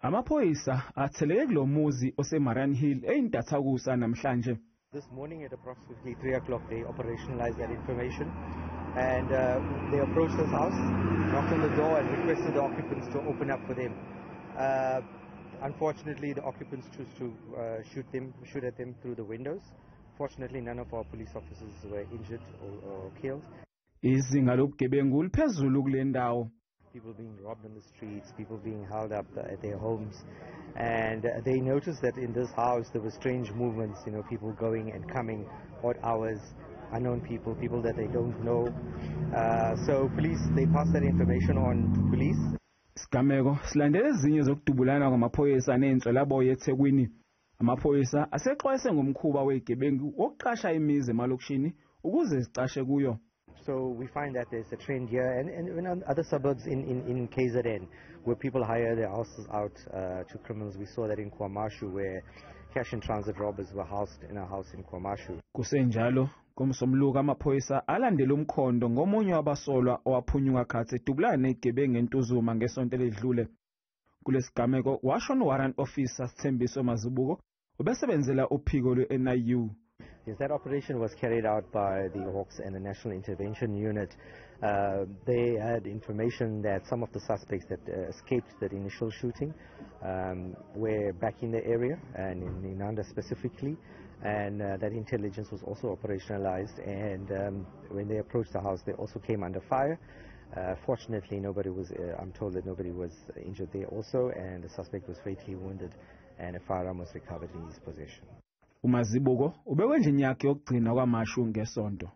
Amaphoyisa atheleke kulomuzi oseMariannhill eyintathakusa namhlanje. This morning at approximately 3 o'clock they operationalized that information and they approached this house, knocked on the door and requested the occupants to open up for them. Unfortunately, the occupants chose to shoot at them through the windows. Fortunately, none of our police officers were injured or killed. Izinga lobugebengu liphezulu kule ndawo. People being robbed on the streets, people being held up at their homes, and they noticed that in this house there were strange movements, people going and coming, odd hours, unknown people that they don't know. So police, they passed that information on to police. Isigameko silandele ezinye zokudubulana kwamaphoyisa neinsolo e-Thekwini. Amaphoyisa asexwayise ngomkhuba wezigebengu wokuqasha imizi emalokishini ukuze zicashe kuyo. So we find that there's a trend here and in other suburbs in KZN where people hire their houses out to criminals. We saw that in KwaMashu where cash and transit robbers were housed in a house in KwaMashu. Kusenjalo komsomluko amaphoyisa alandela umkhondo ngomunye wabasolwa owaphunyuka khathi edubulana nezigebengu eNtuzuma ngesonto ledlule. Kulesigameko washo warrant officer Sithembiso Mazibuko ubesebenzela uphiko lwe-NIU. Yes, that operation was carried out by the Hawks and the National Intervention Unit. They had information that some of the suspects that escaped that initial shooting were back in the area and in Nanda specifically, and that intelligence was also operationalized, and when they approached the house they also came under fire. Fortunately nobody was, I'm told that nobody was injured there also, and the suspect was fatally wounded and a firearm was recovered in his possession. uMazibuko ubekwe endlini yakhe yokugcina kwaMashu ngesonto.